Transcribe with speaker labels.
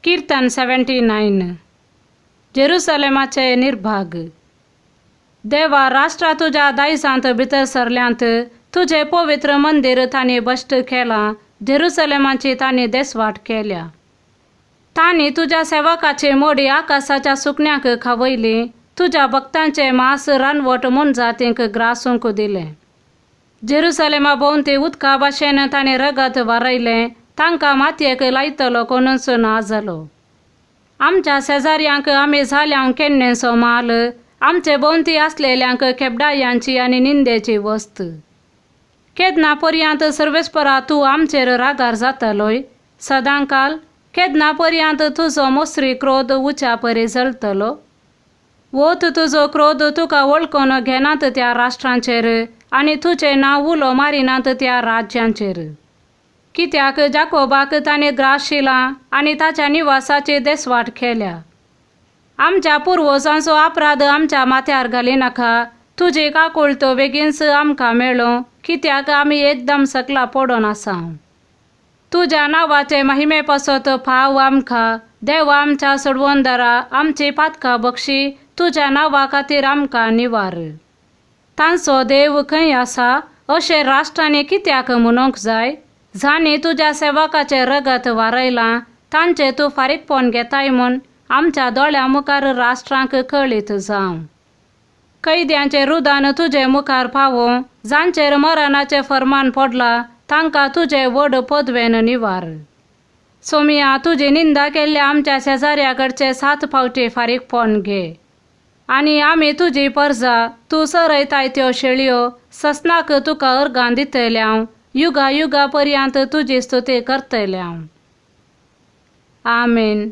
Speaker 1: किर्तन 79. जेरुसलेमाचे निर्भाग. देवा, राष्ट्रां तुज्या दायजांत भितर सरल्यांत, तुजें पवित्र मंदीर तांणी भश्ट केलां, जेरुसलेमाची तांणी देसवाट केल्या. तांणी तुज्या सेवकाची मोडी आकाशाच्या सुकण्यांक खावयली, तुज्या भक्तांचें मांस रानवट मोनजातींक ग्रासूंक दिलें. जेरुसलेमा भोंवती उदका भाशेन तांणी रगत वारयलें, तांकां मातयेक लायतलो कोणूच ना जालो. आमच्या शेजाऱ्यांक आमी जाल्या केन्नेसो माल, आमचे भोंवती आसलेल्यांक खेबडायांची आनी निंदेची वस्त. केन्ना पर्यंत सर्वेस्परा तूं आमचेर रागार जातलोय? सदांकाल केन्ना पर्यंत तुजो मोसरी क्रोध उच्या परी जळटलो? वत तुजो क्रोध तुका वळखून घेनात त्या राष्ट्रांचेर आनी तुजें नांव उलो मारिनात त्या राज्यांचेर. कित्याक जाकोबाक ताणें ग्राशिलां आनी ताच्या निवासाची देसवाट केल्या. आमच्या पुर्वजांचो अपराध आमच्या माथ्यार घालिनाका, तुजी काकुळट बेगीनच आमकां मेळूं, कित्याक आमी एकदम सकला पडून आसा. तुज्या नांवाचे महिमे पासत फाव आमकां, देवा आमच्या सोडवणदारा, आमची पातकां बक्षी, तुज्या नांवा खातीर आमकां निवार. तांचो देव खंय आसा अशें राष्ट्रांनी कित्याक म्हणूंक जाय? जांणी तुज्या सेवकाचें रगत वारयलां तांचें तूं फारीकपण घेताय म्हूण आमच्या दोळ्यां मुखार राष्ट्रांक कळीत जावं. कैद्यांचें रुदान तुजे मुखार पावों, जांचेर मरणाचें फर्मान पडलां तांकां तुजे व्हड पदवेन निवार. सोमिया, तुजी निंदा केल्ल्या आमच्या शेजाऱ्या कडचे 7 फावटी फारीकपण घे. आनी आमी तुजी परजा, तूं सरयताय त्यो शेळयो, ससनाक तुका अर्गां दितले हांव, युगा युगा पर्यंत तुजी स्तुती करतले हांव. आमेन.